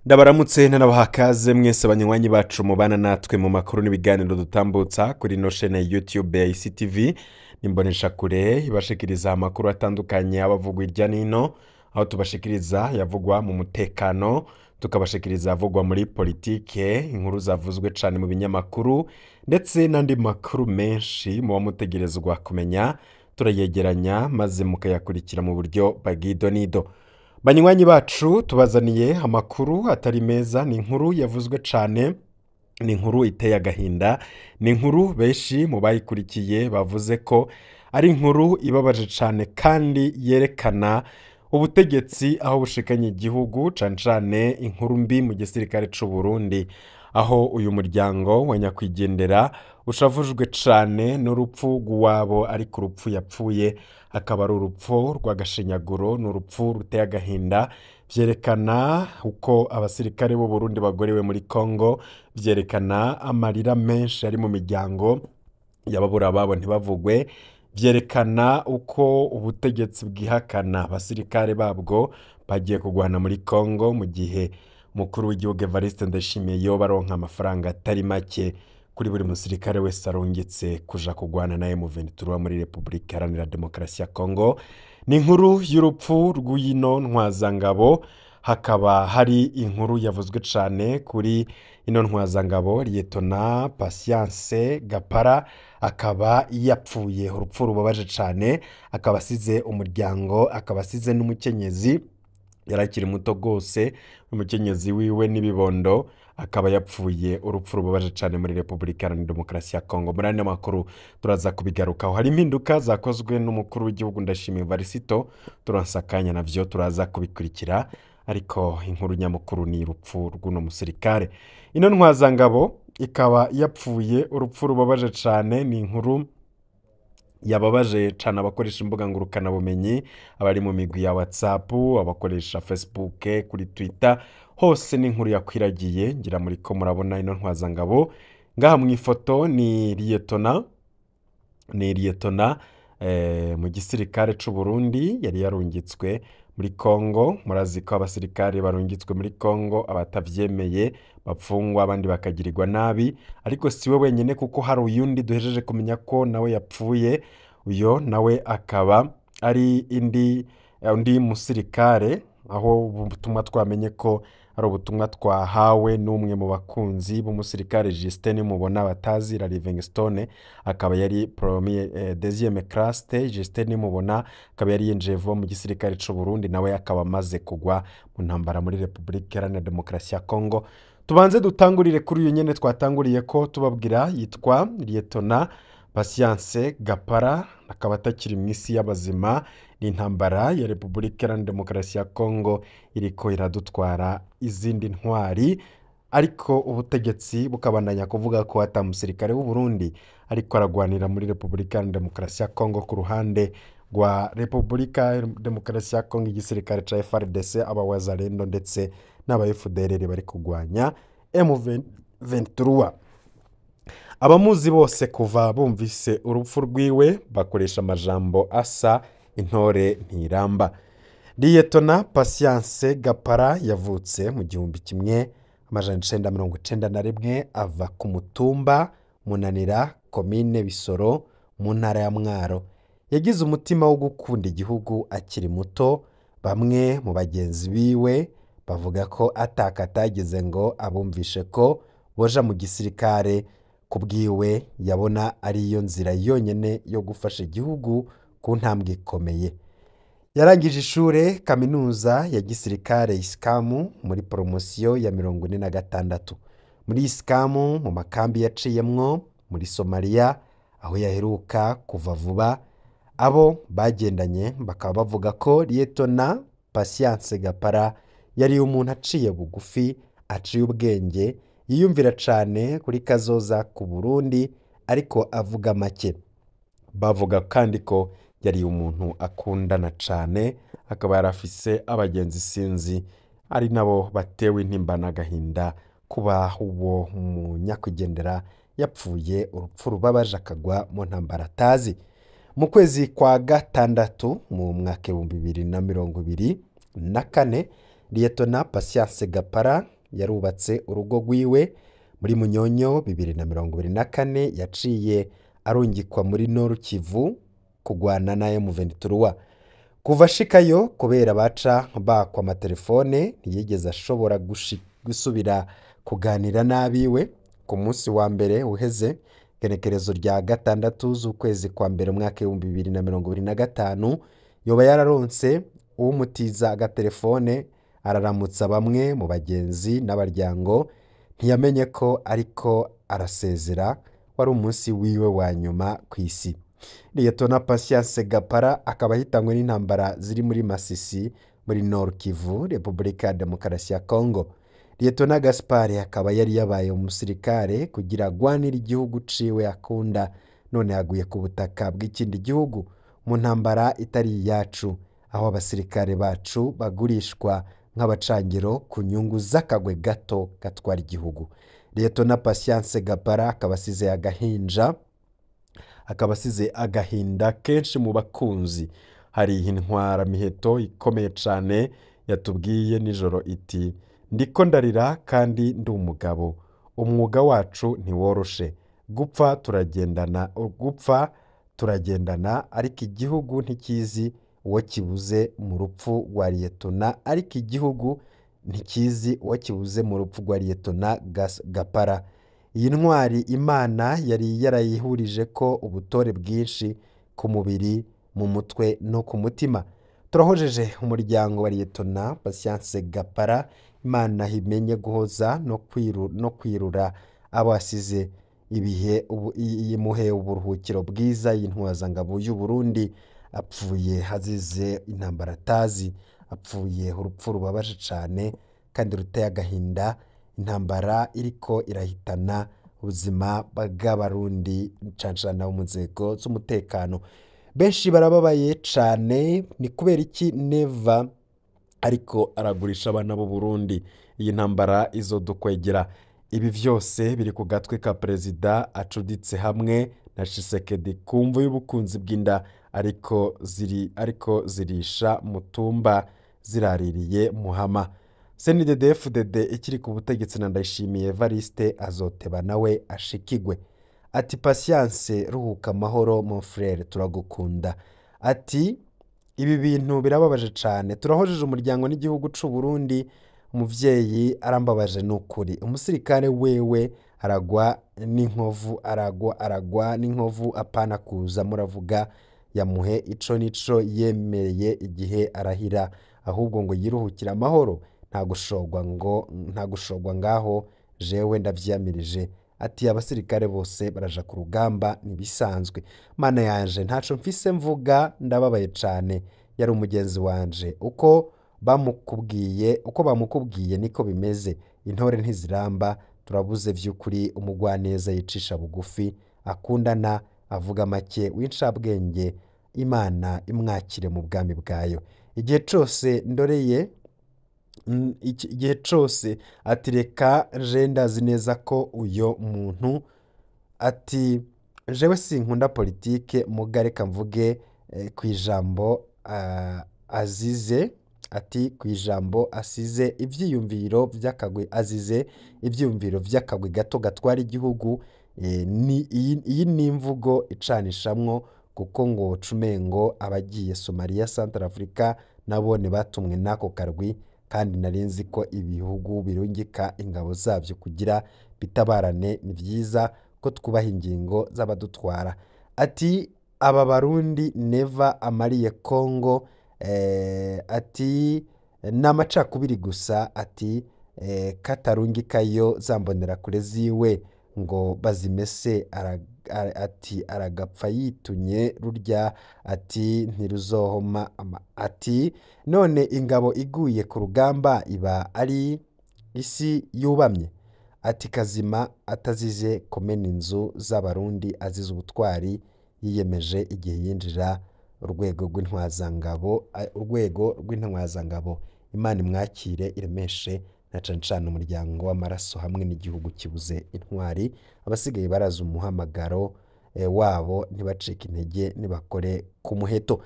Ndabaramutse nanabaha kaze mwese abanywanyi bacu mubana natwe mu makuru n'ibiganiro dutambutsa kuri ino shene ya YouTube ya ICTV nimbonesha kure ibashikiriza amakuru atandukanye abavugwa irya nino, aho tubashikiriza yavugwa mu mutekano, tukabashikiriza avugwa muri politike, inkuru zavuzwe cane mu binyamakuru ndetse n'andi makuru menshi muba mutegerezwa kumenya, turayegeranya maze mukayakurikira mu buryo bw'idonido. Banywanyi bacu tubazaniye amakuru atari meza, ni inkuru yavuzwe cane, ni inkuru iteye agahinda, ni inkuru benshi mu bayikurikiye bavuze ko ari inkuru ibabaje cane kandi yerekana ubutegetsi aho bushikanye igihugu, cane cane inkuru mbi mu gisirikare c'u Burundi, aho uyu muryango wa nyakwigendera ushavujwe cane n'urupfu rw'uwabo, ariko urupfu yapfuye akaba ari urupfu rw'agashinyaguro, ni urupfu ruteye agahinda, vyerekana uko abasirikare b'u Burundi bagorewe muri Congo, vyerekana amarira menshi ari mu miryango y'ababura ababo ntibavugwe, vyerekana uko ubutegetsi bwihakana abasirikare babwo bagiye kugwana muri Congo, mu gihe umukuru w'igihugu Evariste Ndayishimiye yoba aronka amafaranga atari make kuri buri musirikare wese arungitse kuja kugwana na M23 muri Republika Iharanira Demokarasi ya Congo. Ni inkuru y'urupfu rw'ino ntwazangabo, hakaba hari inkuru yavuzwe cane kuri ino ntwazangabo Liyetona Patience Gapara, akaba yapfuye urupfu rubabaje cane, akaba asize umuryango, akaba asize n'umukenyezi yari akiri muto rwose, umukenyezi wiwe n'ibibondo, akaba yapfuye urupfu rubabaje cane muri Republika Iharanira Demokarasi ya Congo. Muri ano makuru turaza kubigarukaho. Hari impinduka zakozwe n'umukuru w'igihugu Ndayishimiye Varisito, turonse akanya navyo turaza kubikurikira, ariko inkuru nyamukuru ni urupfu rw'uno musirikare. Ino ntwazangabo ikaba yapfuye urupfu rubabaje cane, ni inkuru yababaje cane abakoresha imbuga ngurukanabumenyi, abari mu migwi ya WhatsApp, abakoresha Facebook, kuri Twitter, hose ni inkuru yakwiragiye. Ngira muriko murabona ino ntwazangabo ngaha mu ifoto ni Liyetona, ni Liyetona mu gisirikare c'u Burundi, yari yarungitswe muri Congo. Murazi ko abasirikare barungitswe muri Congo abatavyemeye bapfungwa, abandi bakagirirwa nabi, ariko siwe wenyene kuko hari uyundi duhejeje kumenya ko nawe yapfuye. Uyo nawe akaba ari undi musirikare, aho ubutumwa twamenye ko ari ubutumwa twahawe n'umwe mu bakunzi b'umusirikare Justin mubona batazira Livingstone, akaba yari premier deuxième classe. Justin mubona akaba yari yinjiye vuba mu gisirikare c'u Burundi, nawe akaba amaze kugwa mu ntambara muri Republika Iharanira Demokarasi ya Congo. Tubanze dutangurire kuri uyu nyene twatanguriye ko tubabwira, yitwa Liyetona Patience Gapara, akaba atakiri mu isi y'abazima. Ni intambara ya Republika Iharanira Demokarasi ya Congo iriko iradutwara izindi ntwari, ariko ubutegetsi bukabandanya kuvuga ko ata musirikare w'u Burundi ariko aragwanira muri Republika Iharanira Demokarasi ya Congo. Ku ruhande rwa Republika Iharanira Demokarasi ya Congo, igisirikare ca FARDC, abawazalendo ndetse n'aba FDLR bari kugwanya M23. Abamuzi bose kuva bumvise urupfu rwiwe bakoresha amajambo asa intore ntiramba. Liyetona Patience Gapara yavutse mu 1991, ava ku mutumba Munanira, komine Bisoro, mu ntara ya Mwaro. Yagize umutima wo gukunda igihugu akiri muto. Bamwe mu bagenzi biwe bavuga ko ataka atagize ngo abumvishe ko boja mu gisirikare, kubwiwe yabona ariyo nzira yonyene yo gufasha igihugu ku ntambwe ikomeye. Yarangije ishure kaminuza ya gisirikare Isikamu muri poromosiyo ya 46. Muri Isikamu, mu makambi yaciyemwo muri Somalia aho yaheruka kuva vuba, abo bagendanye bakaba bavuga ko Liyetona Patience Gapara yari umuntu aciye bugufi, aciye ubwenge, yiyumvira cane kuri kazoza ku Burundi, ariko avuga make. Bavuga kandi ko yari umuntu akundana cane, akaba yarafise abagenzi sinzi, ari nabo batewe intimba n'agahinda kuba uwo munyakwigendera yapfuye urupfu rubabaje akagwa mu ntambara atazi. Mu kwezi kwa gatandatu mu mwaka 2024, Liyetona Patience Gapara Yarubatse urugo rwiwe muri Munyonyo 2024, yaciye arungikwa muri Nord Kivu kugwana na M23. Kuva ashikayo, kubera baca bakwa amatelefone, ntiyigeze ashobora gusubira kuganira n'abiwe. Ku munsi wa mbere uheze, igenekerezo rya 6 z'ukwezi kwa mbere umwaka 2025, yoba yararonse uwumutiza agatelefone, araramutsa bamwe mu bagenzi n'abaryango. Ntiyamenye ko ariko arasezera, wari umunsi wiwe wa nyuma ku isi. Liyetona Patience Gapara akaba ahitanywe n'intambara ziri muri Masisi, muri Nord Kivu, Repubulika ya Demokarasi ya Congo. Liyetona Gaspard akaba yari yabaye umusirikare kugira agwanire igihugu ciwe akunda, none yaguye ku butaka bw'ikindi gihugu mu ntambara itari iyacu, aho abasirikare bacu bagurishwa nk'abacangiro ku nyungu z'akagwe gato gatwara igihugu. Liyetona Patience Gapara akaba asize agahinja, akaba asize agahinda kenshi mu bakunzi. Hari intwaramiheto ikomeye cane yatubwiye nijoro iti: "Ndiko ndarira kandi ndi umugabo, umwuga wacu ntiworoshe, gupfa turagendana, gupfa turagendana, ariko igihugu ntikizi uwo kibuze mu rupfu rwa Liyetona, ariko igihugu ntikizi uwo kibuze mu rupfu rwa Liyetona Gapara." Iyi ntwari Imana yari yarayihurije ko ubutore bwinshi ku mubiri, mu mutwe no ku mutima. Turahojeje umuryango wa Liyetona Patience Gapara. Imana imenye guhoza no kwirura abo asize ibihe, imuhe uburuhukiro bwiza. Y'intwazangabo y'u Burundi apfuye azize intambara atazi, apfuye urupfu rubabaje cane kandi ruteye agahinda. Intambara iriko irahitana ubuzima bw'Abarundi, cane cane mu nzego z'umutekano. Benshi barababaye cane. Ni kubera iki Neva ariko aragurisha abana b'u Burundi? Iyi ntambara izodukwegera. Ibi vyose biri ku gatwe ka perezida acuditse hamwe na Tshisekedi ku mvo y'ubukunzi bw'inda, ariko zirisha mutumba ziraririye muhama. CNDD-FDD ikiri ku butegetsi na Ndayishimiye Evariste azoteba nawe ashikigwe. Ati: "Patience, ruhuka amahoro mon frère, turagukunda." Ati: "Ibi bintu birababaje cane, turahojeje umuryango n'igihugu c'u Burundi. Umuvyeyi arambabaje nukuri. Umusirikare wewe aragwa n'inkovu, aragwa n'inkovu, apana kuza muravuga yamuhe ico nico yemereye igihe arahira, ahubwo ngo yiruhukire amahoro, nta gushogwa, ngo nta gushogwa ngaho, jewe ndavyiyamirije." Ati: "Abasirikare bose baraja ku rugamba ntibisanzwe. Mana yanje, ntaco mfise mvuga, ndababaye cane. Yari umugenzi wanje, uko bamukubwiye niko bimeze. Intore ntiziramba. Turabuze vy'ukuri umugwaneza, yicisha bugufi, akundana, avuga make, w'incabwenge. Imana imwakire mu bwami bwayo." Igihe cose ndoreye igihe cose, ati: "Reka je ndazi neza ko uyo muntu." Ati: "Jewe sinkunda politike, muga reka mvuge ku ijambo azize." Ati: "Ku ijambo asize ivyiyumviro vy'akagwi, azize ivyiyumviro vy'akagwi gato gatwara igihugu. Ni iyi ni imvugo icanishamwo, kuko ngo cumengo abagiye Somalia, Central Africa nabone batumwe n'ako karwi, kandi nari nzi ko ibihugu birungika ingabo zavyo kugira bitabarane. Ni vyiza ko twubaha ingingo z'abadutwara." Ati: "Aba Barundi Neva amariye Congo," ati, "ni amacakubiri gusa." Ati: "Katarungikayo za mbonerakure ziwe ngo bazimese." Ati: "Aragapfa yitunye rurya." Ati: "Ntiruzohoma." Ati: "None ingabo iguye ku rugamba iba ari isi yubamye?" Ati: "Kazima atazize kumena inzu z'Abarundi, azize ubutwari yiyemeje igihe yinjira urwego rw'intwazangabo. Imana imwakire, iremeshe na cane cane umuryango w'amaraso hamwe n'igihugu kibuze intwari. Abasigaye baraza umuhamagaro wabo, ntibacike intege, nibakore ku muheto."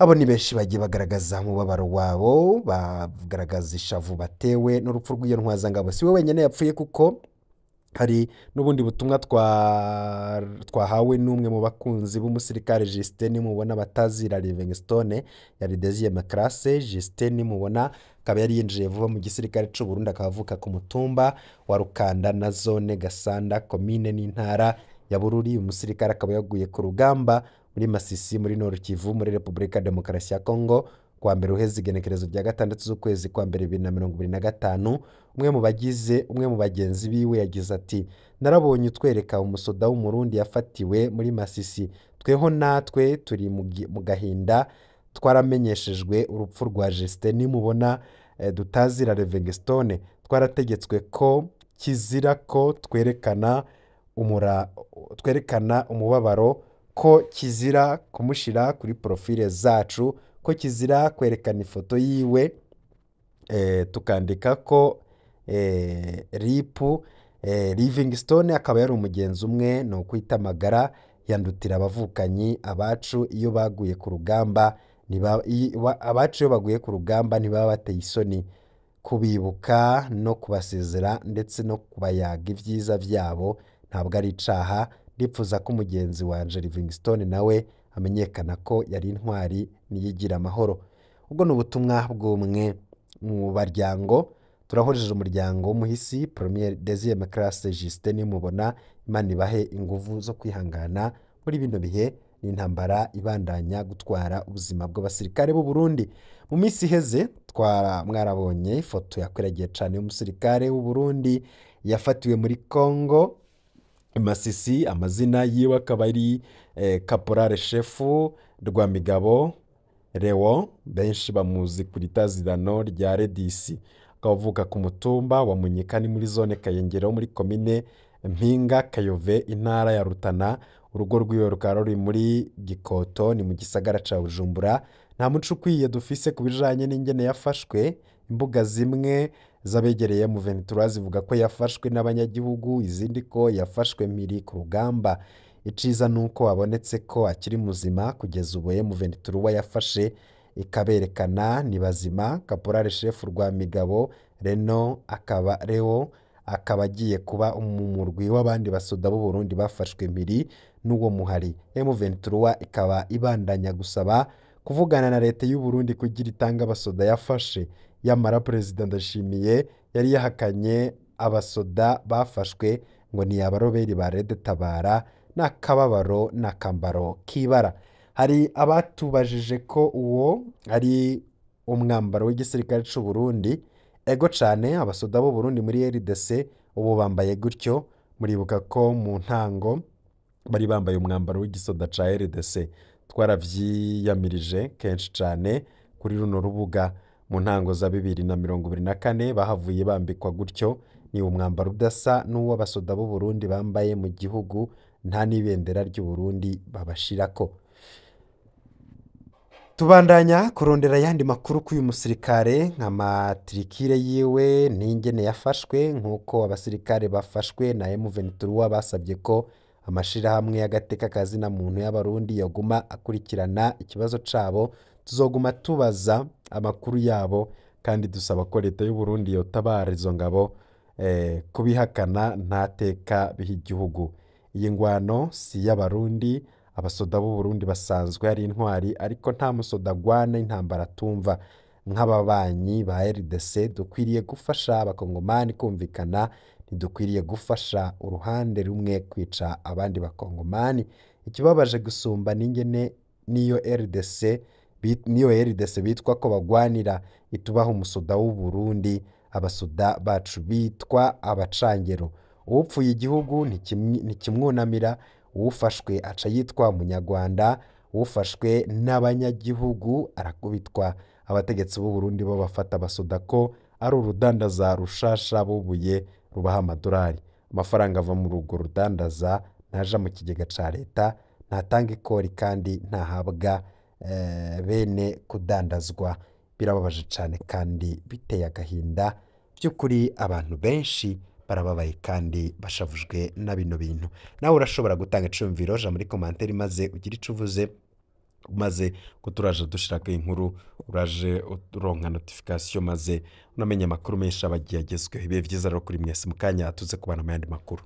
Abo ni benshi bagiye bagaragaza umubabaro wabo, bagaragaza ishavu batewe n'urupfu rw'iyo ntwazangabo. Si we wenyine yapfuye, kuko hari n'ubundi butumwa twahawe n'umwe mu bakunzi b'umusirikare Justin Nimubona batazira Livingstone, yari deuxième classe. Justin Nimubona akaba yari yinjiye vuba mu gisirikare cy'u Burundi, akaba avuka ku mutumba wa Rukanda na zone Gasanda, komine n'intara ya Bururi. Umusirikare akaba yaguye ku rugamba muri Masisi, muri Nord Kivu, muri Repubulika Demokarasi ya Kongo, kuwa mbere uheze, igenekerezo rya 6 z'ukwezi kwa mbere 2025. Umwe mu bagize, umwe mu bagenzi biwe yagize ati: "Narabonye utwereka umusoda w'Umurundi yafatiwe muri Masisi. Tweho natwe turi mu gahinda, twaramenyeshejwe urupfu rwa Justin Nimubona dutazira Livingstone. Twarategetswe ko kizira ko twerekana umubabaro, ko kizira kumushyira kuri profile zacu, ko kizira kwerekana ifoto yiwe, tukandika ko RIP Livingstone." Akaba yari umugenzi umwe ni ukwita amagara yandutira abavukanyi. Abacu iyo baguye ku rugamba abacu iyo baguye ku rugamba ntibaba bateye isoni kubibuka no kubasezera ndetse no kubayaga ibyiza byabo, ntabwo ari icaha. Ndipfuza ko umugenzi wanje Livingstone nawe amenyekana ko yari intwari, niyigira amahoro. Ubwo ni ubutumwa bw'umwe mu baryango. Turahojeje umuryango w'umuhisi première deuxième classe Justin Nimubona. Imana ibahe inguvu zo kwihangana muri bino bihe n'intambara ibandanya gutwara ubuzima bw'abasirikare b'u Burundi. Mu minsi iheze twara mwarabonye ifoto yakwiragiye cyane y'umusirikare w'u Burundi yafatiwe muri Congo Masisi. Amazina yiwe akaba ari Caporal Chef Rwamigabo Leo, benshi bamuzi ku ritazirano rya Redisi, akaba avuka ku mutumba wa Munyika, ni muri zone Kayengero, muri komine Mpinga Kayove, intara ya Rutana. Urugo rwiwe rukaba ruri muri Gikoto, ni mu gisagara ca Bujumbura. Nta muco ukwiye dufise ku bijanye n'ingene yafashwe. Imbuga zimwe z'abegereye mu Ventura zivuga ko yafashwe n'abanyagihugu, izindi ko yafashwe mpiri ku rugamba. Iciza ni uko abonetse ko akiri muzima. Kugeza ubu M23 yafashe ikaberekana ni bazima. Caporal Chef Rwamigabo Reno akaba Leo akaba agiye kuba umurwi w'abandi basoda b'u Burundi bafashwe mpiri n'uwo muhari. M23 ikaba ibandanya gusaba kuvugana na leta y'u Burundi kugira itange abasoda yafashe. Yamara Perezida Ndashimiye yari yahakanye abasoda bafashwe, ngo ni abaroberi ba Red Tabara. N'akababaro n'akambaro k'ibara. Hari abatubajije ko uwo ari umwambaro w'igisirikare cy'u Burundi. Ego cane, abasoda b'u Burundi muri RDC ubu bambaye gutyo. Muribuka ko mu ntango bari bambaye umwambaro w'igisoda ca RDC, twaravyiyamirije kenshi cane kuri runo rubuga. Mu ntango za 2024 bahavuye bambikwa gutyo. Ni umwambaro udasa n'uw'abasoda b'u Burundi bambaye mu gihugu, nta n'ibendera ry'u Burundi babashirako. Tubandanya kurondera ayandi makuru k'uyu musirikare, nka matricule yiwe n'ingene yafashwe, nk'uko abasirikare bafashwe na M23 basabye ko amashirahamwe y'agateka kazina muntu y'Abarundi yoguma akurikirana ikibazo cabo. Tuzoguma tubaza amakuru yabo kandi dusaba ko leta y'u Burundi yotabara izo ngabo. Kubihakana nta teka biha igihugu. Iyi ngwano si iy'Abarundi. Abasoda b'u Burundi basanzwe ari intwari, ariko nta musoda agwana intambara atumva. Nk'ababanyi ba RDC dukwiriye gufasha abakongomani kumvikana, ntidukwiriye gufasha uruhande rumwe kwica abandi bakongomani. Ikibabaje gusumba n'ingene niyo RDC bitwa ko bagwanira itubaha umusoda w'u Burundi. Abasoda bacu bitwa abacangero. Uwupfuye igihugu ntikimwunamira, uwufashwe aca yitwa umunyarwanda, uwufashwe n'abanyagihugu arakubitwa. Abategetsi b'u Burundi bo bafata abasoda ko ari urudandaza rushasha bubuye rubaha amadolari. Amafaranga ava muri urwo rudandaza ntaja mu kigega ca leta, ntatanga ikori kandi ntahabwa bene kudandazwa. Birababaje cane kandi biteye agahinda by'ukuri. Abantu benshi barababaye kandi bashavujwe na bino bintu. Nawe urashobora gutanga iciyumviro, ja muri commentaire maze ugire ico uvuze. Maze ko turaje dushirako inkuru, uraje uronka notification, maze unamenya amakuru menshi aba agiye agezweho. Ibihe vyiza rero kuri mwese, mu kanya tuze kubana mu yandi makuru.